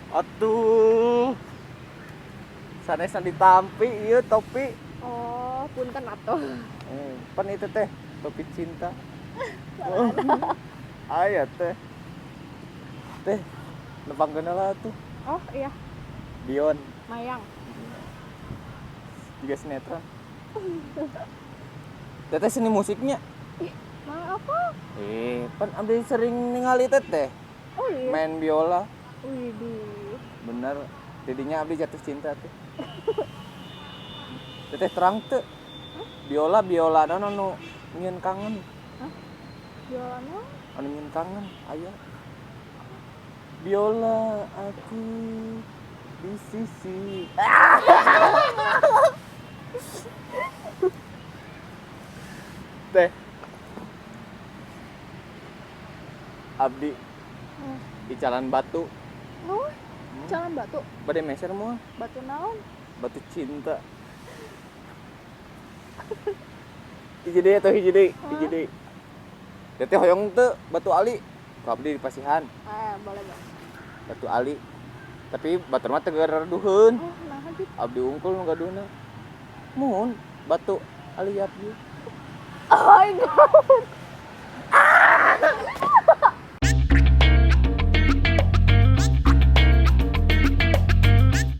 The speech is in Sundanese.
Atuh. Sanesna ditampi ieu topi. Oh, punten atuh. Pan itu teh topi cinta. Aya teh. Teh nepangkeun lah atuh. Oh, iya, Dion Mayang. Juga sinetron. Teteh seni musiknya. Ih, mang apa? Pan abdi sering ningali teteh Oh iya. main biola. Widih. Bener, tidinya abdi jatuh cinta teh. Teteh terang teu? Biola biola naon anu nyieun kangen, Hah? Biola naon? Anu nyieun kangen aya. Biola aku di sisi. Teh. Abdi di jalan batu. Oh, jalan batu. Bade meser moal? Batu naon? Batu cinta. Hiji deui atuh, hiji deui, hiji deui. Teteh hoyong teu batu ali? Ku abdi di pasihan. Eh, boleh, boleh. Batu ali. Tapi batur mah teu garaduheun. Oh, nah gitu. Abdi unggul nu gaduhna. Mun batu ali abdi. Oh my God.